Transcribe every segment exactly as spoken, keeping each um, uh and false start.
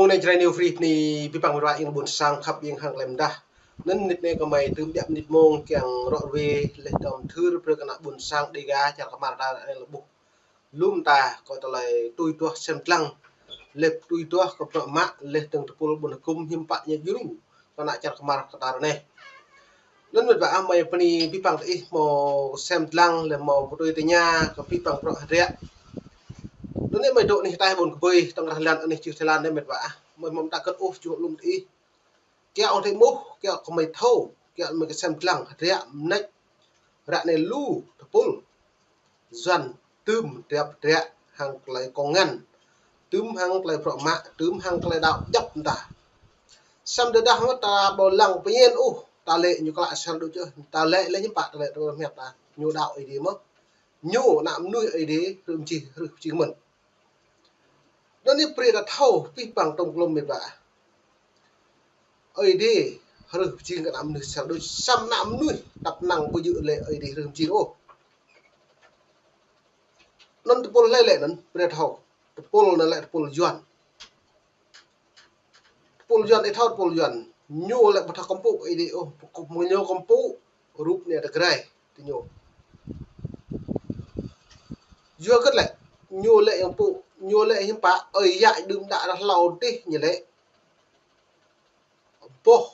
Anai Jrai New Free anai pơpăng ră ing ƀôn sang khăp ing hăng klem dah. Anŭn mơnit anai kơmơi tơm biă mơnit mông kiăng ră ruai laih dŏm thưr brơi kơ ană ƀôn sang Dega čar Kmar ta anai lĕ ƀuh. Lŏm ta kơ tơlơi tui tuah sem lăng. Laih tui tuah kơ bruă mă laih dơ̆ng tơpul ƀôn hơgŭm hiư̆m pă ñu djru kơ ană čar Kmar ta anai. Anŭn mĕt wa ah, mơi bơni pơpăng tơ ih hmâo sem lăng laih hmâo pơtui tơña kơ pơpăng bruă hơdră. Anŭn anai mơi dŏ anih ataih ƀôn kơbơi tŏng rah lan anih čư̆ Thái Lan anai mĕt wa ah. Mơi hmâo mơta kơt ôh čuh lŏm tơ ih. Kiăng ôh tơ ih mơ̆, kiăng kơmơi thâo, kiăng mơi kơ sem lăng hơdră mơneč. Ră anai lu tơpul Yuan tơm drap dră hăng tơlơi kông ngăn, tơm hăng tơlơi bruă mă, tơm hăng tơlơi đaŏ djŏp mơta. Samơ̆ tơdah mơ̆ ta ƀu lăng pơñen ôh, ta lĕ ñu klă sel đôč ôh, ta lĕ lĕ hiư̆m pă ta lĕ tơlơi hiăp ta, ñu đaŏ Ơi Adai mơ̆. Ñu ană mơnuih Ơi Adai hrih pơjing, hrih pơjing mơ̆n. Anŭn anai brơi ta thâo pơpăng tŏng klŏm mĕt wa ah. Ơi Adai hrih pơjing kơ ană mơnuih sel đôč, samơ̆ ană mơnuih tăp năng ƀu djơ̆ lĕ Ơi Adai hrih pơjing ôh. Anŭn tơpul hlơi lĕ anŭn brơi ta thâo. Tơpul anŭn lĕ tơpul Yuan. Tơpul Yuan ih thâo tơpul Yuan. Ñu lĕ ƀu thâo kơmpŭ Ơi Adai ôh, ñu kơmpŭ rup anai tơgrai tơ ñu. Yua kơ lĕ, ñu lĕ yang pŭ, ñu lĕ hiư̆m pă, ơi yă đưm đă rah hlâo dih ñu lĕ. Boh,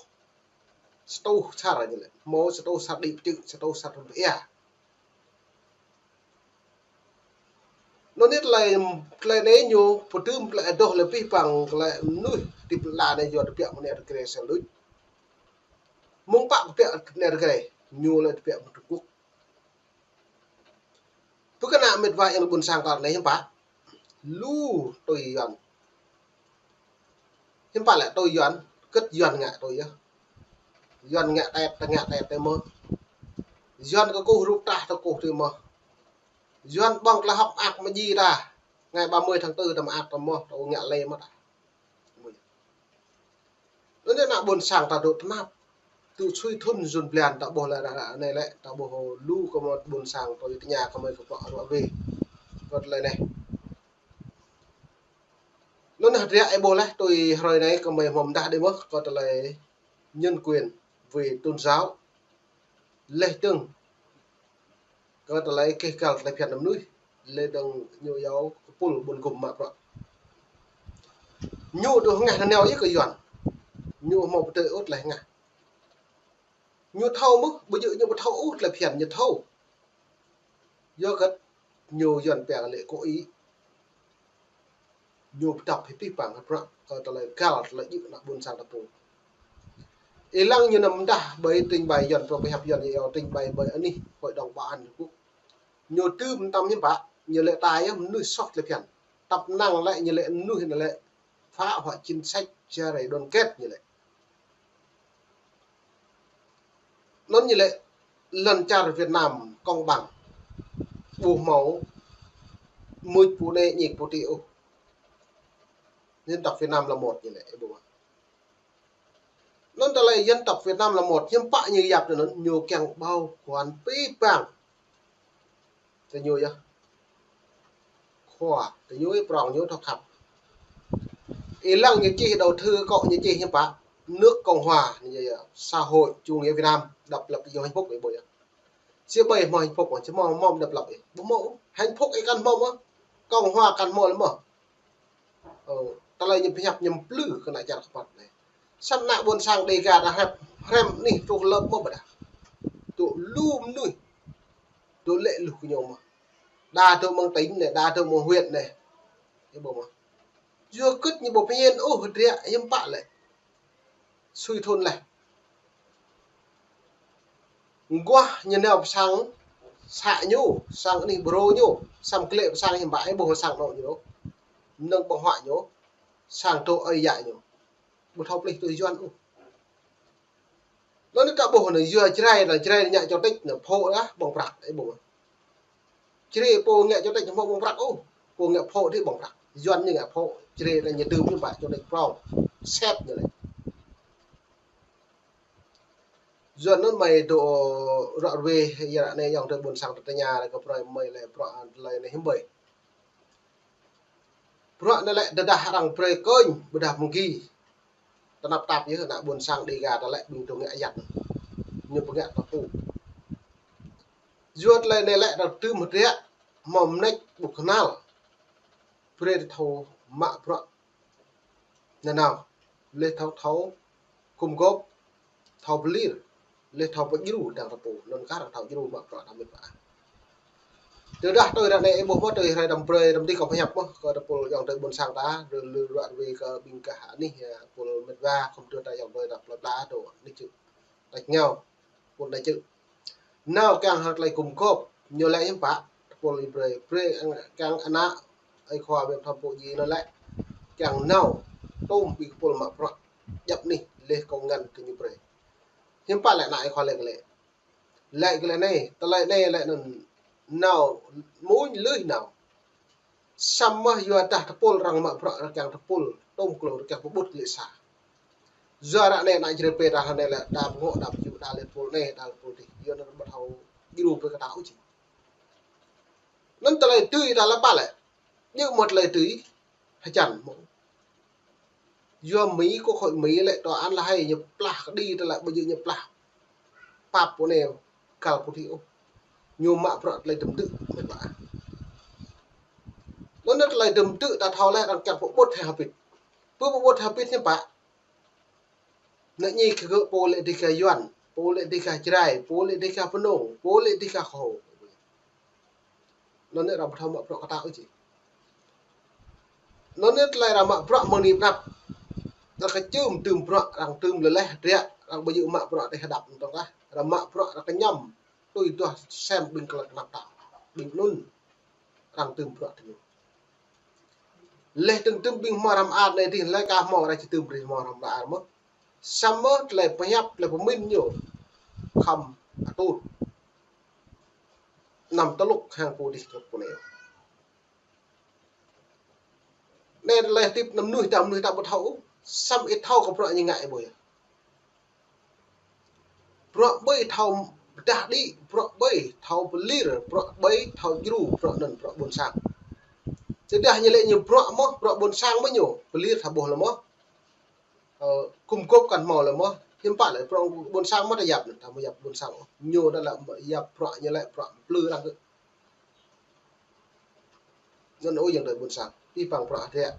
satu sar ñu lĕ. Hmâo satu sar đĭ pơčư̆, satu sar rơmbia. Anŭn anai tơlơi, tơlơi anai ñu pơtơm tơlơi adoh lĕ pơpăng tơlơi mơnuih ti pơla anai yua tơbiă mơ̆ng anai tơgrai sel đôč. Mơ̆ng pă tơbiă anai tơgrai, ñu lĕ tơbiă mơ̆ng Trung Quốc. Pơkơnă mĕt wa ing ƀôn sang ta anai hiư̆m pă. Lu tui Yuan. Hiư̆m pă lĕ tui Yuan, kơ̆t Yuan ngă tui yơh. Yuan ngă tet, ta ngă tet tui mơ̆. Yuan kơkuh rup tah ta kơkuh tui mơ̆. Yuan ƀơ̆ng tơlơi hơ̆k mơak mơji ta. Ngày ba mươi tháng tư ta mơak ta mơ̆, ta ngă lĕ mơ̆ ta. Anŭn anai ană ƀôn sang ta dŏ tơnap. Tŭ sui thŭn jun blan ta ƀuh lĕ ră anai lĕ, ta ƀuh lu kơ mơ̆ ƀôn sang tui tơña kơmơi kơ bruă ruă wê. Kơ tơlơi anai. Anŭn anai hơdră ih ƀuh laih tui hrơi anai kơmơi hmâo mơdah đơi mơ̆ kơ tơlơi nhân quyền về tôn giáo. Laih dơ̆ng kơ tơlơi keh găl tơlơi phiăn ană mơnuih, laih dơ̆ng ñu iâu kơpul ƀôn gum mă bruă. Ñu dŏ hơngah nanao yơh kơ Yuan. Ñu hmâo pơdơi ôt laih hơngah. Ñu thâo mơ̆, ƀu djơ̆ ñu ƀu thâo ôh tơlơi phiăn ñu thâo. Yua kơ ñu Yuan pia lĕ kơ ih. Ñu pơdŏp hĭ pih păng hơdră kơ tơlơi găl tơlơi djơ̆ ană ƀôn sang ta pô. Ih lăng ñu năm dah ƀơi trình bày Yuan, pơhiăp Yuan iâu trình bày ƀơi anih Hội đồng Bảo an Liên Hợp Quốc. Ñu tơm tăm hiư̆m pă, ñu lĕ ta yơh mơnuih soh tơlơi phiăn. Tăp năng lĕ ñu lĕ mơnuih anŭn lĕ phá hoại chính sách chia rẽ đoàn kết ñu lĕ. Anŭn ñu lĕ lŏn čar Việt Nam công bằng. Ƀu hmâo mŭt pô anai ñik pô adih ôh. Dân tộc Việt Nam là một ñu lĕ, ih ƀuh. Anŭn tơlơi dân tộc Việt Nam là một, hiư̆m pă ñu yap anŭn, ñu kiăng bao quát pih păng. Tơ ñu yơh. Khua, tơ ñu yơh prong ñu thâo khăp. Ih lăng ñu čih đầu thư kơ ñu čih hiư̆m pă, nước Cộng hòa, ñu yơh, xã hội chủ nghĩa Việt Nam, độc lập, yêu hạnh phúc, ih ƀuh yơh. Či ƀai hmâo hạnh phúc, či hmâo, hmâo độc lập, ih ƀuh hmâo, hạnh phúc ih kăn hmâo mơ̆, Cộng hòa kăn hmâo lĕ mơ̆. Ơ, tơlơi ñu pơhiăp ñu plư kơ ană čar kơpăt anai. Samơ̆ ană ƀôn sang Dega ta hrăm, hrăm anih truh lơ̆p mơ̆ ƀôdah. Tŭ lu mơnuih. Tŭ lĕ lu kơ ñu mơ̆. Đa tŭ mơ̆ng tỉnh anai, đa tŭ mơ̆ng huyện anai. Ih ƀuh mơ̆. Yua kơ ñu ƀu pơñen ôh hơdră hiư̆m pă lĕ. Sui thŭn laih. Mơguah ñu nao pơ sang să ñu, sang anih ƀrô ñu, samơ̆ glaĭ pơ sang hiư̆m pă, ih ƀuh sang anŏ ñu. Mơnơ̆ng ƀơ̆ng huă ñu, sang tŏ ơi yă ñu. Ƀu thâo plih tui Yuan ôh. Anŭn anai ta ƀuh anai yua Jrai, anai Jrai ngă chủ tịch anai phŏ dah ƀơ̆ng prăk, ih ƀuh. Jrai pô ngă chủ tịch hmâo ƀơ̆ng prăk ôh. Pô ngă phŏ adih ƀơ̆ng prăk. Yuan ñu ngă phŏ, Jrai anai ñu tơm ñu ƀă chủ tịch prong. Set ñu lĕ. Yuan anŭn mơi dŏ ră ruai, yua ră anai yŏng tơ ƀôn sang ta tơña lĕ kơ bruă mơi lĕ bruă tơlơi anai hiư̆m ƀai. Bruă anai lĕ tơdah arăng brơi kơnh, ƀôdah mơgi. Tơnap tap yơh ană ƀôn sang Dega ta lĕ ƀing tơngia ayăt. Ñu pơngiă ta pô. Yua tơlơi anai lĕ arăng tơm hơdră, hmâo mơneč ƀu kơnăl. Brơi thâo mă bruă nanao. Leh thâo thâo gum gôp, thâo pơlir, leh thâo pơdjru dăng ta pô, anŭn kah arăng thâo djru mă bruă ta mĭt wa. Tơdah tui ră anai ih ƀuh mơ̆ tui hrơi tơm brơi tơm dih kâo pơhiăp mơ̆ kơ tơpul ayŏng adơi ƀôn sang ta, rơ lư ruă rơwe kơ ƀing gah anih, ơ, tơpul mĭt wa, khŏm tui ta ayŏng adơi ta plơi pla dŏ anih čư̆. Ta ngao, pul anai čư̆. Nao kiăng hăng tơlơi gum gôp, ñu lĕ hiư̆m pă, tơpul ih brơi, brơi kiăng ană, ơi khua ƀing thâo pô djai anŭn lĕ, kiăng nao, tơm ƀing tơpul mă bruă, djăp anih, leh kông ngăn kơ ñu brơi. Hiư̆m pă lĕ ană ơi khua lĕ kơ lĕ. Lĕ kơ lĕ anai, tơlơi anai lĕ anŭn nao, mơ̆ng lưh nao. Samơ̆ yua dah tơpul arăng mă bruă rơkăng tơpul, tơm klông rơkăng pơƀut lĕ sa. Yua ră anai ană Jrai pê ta hơnai lĕ đa pơngŏ, đa pơjŭ, đa lĕ tơpul anai, đa lĕ tơpul adih. Yua anŭn ƀu thâo djru brơi kơ ta ôh či. Anŭn tơlơi tui ta lăp lĕ. Ñu mơ̆ tơlơi tui, hơjăn mơ̆. Yua Mi, quốc hội Mi lĕ tòa án La Hay ñu plah kơđi tơlơi ƀu djơ̆ ñu plah. Pap pô anai kăl pô adih ôh. Ñu mă bruă tơlơi tơm tư̆ mĭt wa. Anŭn tơlơi tơm tư̆ ta thâo leh arăng kiăng pơƀut hăng hơbĭt. Pơƀut hăng hơbĭt hiư̆m pă. Anai ñu kơ pô lĕ dih gah Yuan, pô lĕ dih gah Jrai, pô lĕ dih gah Bơnông, pô lĕ dih gah Kơho. Anŭn arăng ƀu thâo mă bruă kơ ta ôh či. Anŭn tơlơi arăng mă bruă mơ̆ng anai pơnăp. Arăng kơčưm tơm bruă, arăng tơm leh leh, arăng ƀu djơ̆ mă bruă tơlơi hơdăp tŏng tah. Arăng mă bruă arăng kơñăm. Tui duah sem ƀing kơlăt kơnăp ta. Ƀing anŭn arăng tơm bruă tơ ñu. Leh tơm tơm ƀing hmâo hrăm ar anai dih lĕ kah hmâo arăng či tơm brơi hmâo hrăm ar mơ̆. Samơ̆ tơlơi pơhiăp tơlơi pơmĭn ñu khŏm atur. Anăm tơlŭk hăng pô adih tơlŭk pô anai. Anai tơlơi hơdip anăm mơnuih ta, mơnuih ta ƀu thâo ôh. Samơ̆ ih thâo kơ bruă ñu ngă ih ƀuh yơh. Bruă ƀơi thâo pơdah đĭ, bruă ƀơi thâo pơlir, bruă ƀơi thâo djru, bruă anŭn bruă ƀôn sang. Tơdah ñu lĕ ñu bruă mơ̆, bruă ƀôn sang mơ̆ ñu, pơlir ta ƀuh lĕ mơ̆. Ơ, gum gôp kăn hmâo lĕ mơ̆, hiư̆m pă lĕ, bruă ƀôn sang mơ̆ ta yap anŭn, ta mơ̆ yap ƀôn sang ôh. Ñu dah lĕ yap bruă ñu lĕ bruă plư arăng kơ. Anŭn ôh ayŏng adơi ƀôn sang, pih păng bruă hơdră.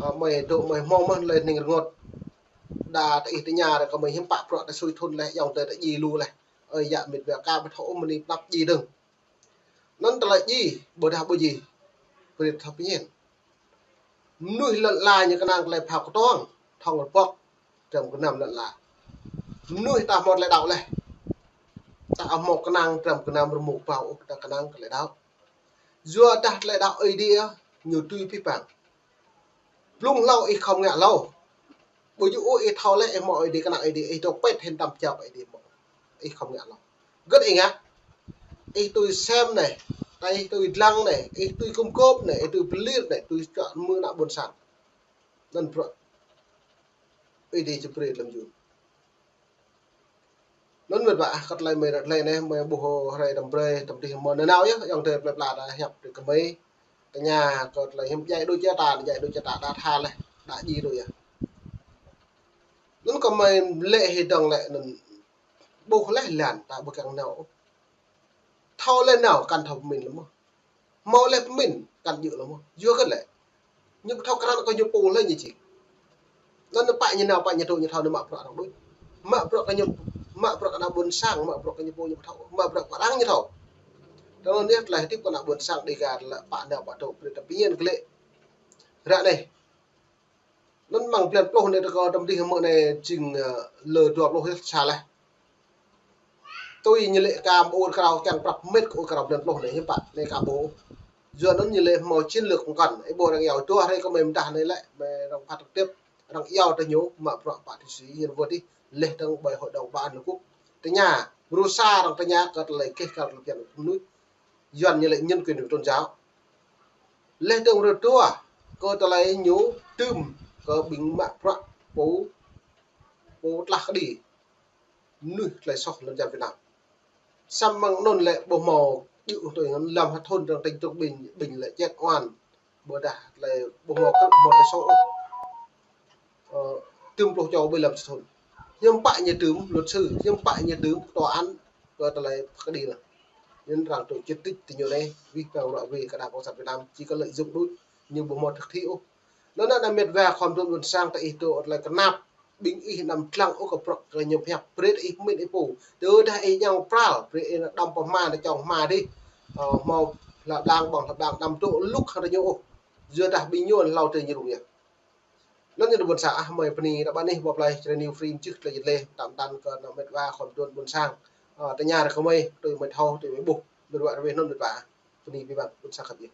Ơ, mơi dŏ mơi hmâo mơ̆ lĕ hning rơngot. Đa tơ ih tơña ră kơ mơi hiư̆m pă bruă ta sui thŭn leh, ayŏng adơi ta djai lu leh. Ơi yă mĭt wa kah ƀu thâo ôh mơni pơnăp djai dơ̆ng. Anŭn tơlơi djai, ƀôdah ƀu djai. Brơi thâo pơñen. Mơnuih lŏn ala ñu kơnang tơlơi phao kơtuang, thŏng rơbŏk, dram gơnam lŏn ala. Mơnuih ta hmâo tơlơi đaŏ leh. Ta hmâo kơnang dram gơnam rơmô kơbao ôh, ta kơnang tơlơi đaŏ. Yua dah tơlơi đaŏ Ơi Adai ñu tui pih păng. Blung hlâo ih khŏm ngă hlâo. Ƀu djơ̆ ôh ih thâo leh ih hmâo Ơi Adai kơnang Ơi Adai, ih dŏ pĕt hĭn tăm jao Ơi Adai hmâo. Ih khŏm ngă hlâo. Hơget ih ngă? Ih tui sem anai, ih tui dlăng anai, ih tui gum gôp anai, ih tui pơlir anai, tui čuă mơ̆ng ană ƀôn sang. Anŭn bruă Ơi Adai či brơi lăm jun. Anŭn mĭt wa, kơ tơlơi mơi ră tơlơi anai, mơi ƀuh hrơi tơm brơi, tơm dih mơ̆ nanao yơh, ayŏng adơi plơi pla ta hiăp dih kơ mơi. Tơña kơ tơlơi hiư̆m djai đôč yơh ta, djai đôč yơh ta, đa tha leh, đa djai đôč yơh. Anŭn kơ mơi lĕ hĭ dơ̆ng lĕ anŭn ƀuh leh lan ta ƀu kiăng nao. Thâo leh nao, kăn thâo pơmĭn leh mơ̆. Hmâo leh pơmĭn, kăn djơ̆ leh mơ̆. Yua kơ lĕ. Ñu ƀu thâo krăn kơ ñu pô leh ñu či. Anŭn pă ñu nao, pă ñu dŏ ñu thâo ñu mă bruă arăng đôč. Mă bruă kơ ñu, mă bruă kơ ană ƀôn sang, mă bruă kơ ñu pô ñu ƀu thâo. Mă bruă kơ arăng ñu thâo. Tơl anŭn yơh tơlơi hơdip kơ ană ƀôn sang Dega lĕ pă nao pă dŏ brơi ta pơñen kơ lĕ. Ră anai. Anŭn mơ̆ng blan pluh anai tơ kơ tơm dih mơ̆ anai jing, ơ, lơ dua pluh yơh sa leh. Tui ñu lĕ ka ƀu ur krao kiăng prăp mĕt kơ ur krao blan pluh anai hiư̆m pă anai ka ƀu. Yua anŭn ñu lĕ hmâo chiến lược mơkăn. Ih ƀuh arăng iâu dua hrơi kơ mơi mơdah anai lĕ, mơi arăng phát trực tiếp, arăng iâu tơ ñu mă bruă pă tui si, ñu wơ̆t dih, leh dơ̆ng ƀơi hội đồng bảo an Liên Hợp Quốc. Tơña, bruă sa arăng tơña kơ tơlơi keh kăl tơlơi phiăn mơnuih. Yuan ñu lĕ nhân quyền tôn giáo. Leh dơ̆ng rơdua, kơ tơlơi ñu tơm, kơ ƀing mă bruă pô, pô tlah kơđi. Mơnuih tơlơi soh lŏn čar Việt Nam. Samơ̆ mơ̆ng anŭn lĕ ƀu hmâo djơ̆ tui ngăn lăm hơthŭn arăng tơñ trŭk ƀing, ƀing lĕ čet oan. ƀôdah tơlơi ƀu hmâo krư̆ hmâo tơlơi soh ôh. Ơ, tơm pluh čô ƀơi lăm sa thŭn. Hiư̆m pă ñu tơm luật sư, hiư̆m pă ñu tơm tòa án kơ tơlơi pơkơđi anŭn. Anŭn arăng tŭ čit tĭt tơ ñu anai, wih păng ră ruai kơ Đảng Cộng sản Việt Nam, či kơ lợi dụng đôč, ñu ƀu hmâo thực thi ôh. Anŭn anai met wa khom tŭn ƀôn sang ta ih tŭ tơlơi kơnap, ƀing ih anăm lăng ôh kơ prŏk kơ ñu pơhiăp, brơi ih pơmĭn ih pô. Tơdah ih ñang pral, brơi ih anăm pơhma, anăm čŏng hma dih. Ơ, hmâo hla blang ƀơ̆ng hla blang anăm tŭ lŭk hăng ñu ôh. Yua dah ƀing ñu hlâo tơ ñu rŭng yơh. Anŭn ñu ƀôn sang ah, mơi bơni ră ƀă anih ƀô̆ plơi Jrai New Free čih tơlơi jơleh, tam tan kơ anŭn met wa khom tŭn ƀôn sang. Ơ, tơña ră kơ mơi, tui mơi thâo, tui mơi ƀuh, met wa rơweh anŭn met wa. Bơni ƀing ƀing ƀôn sang khăp yơh.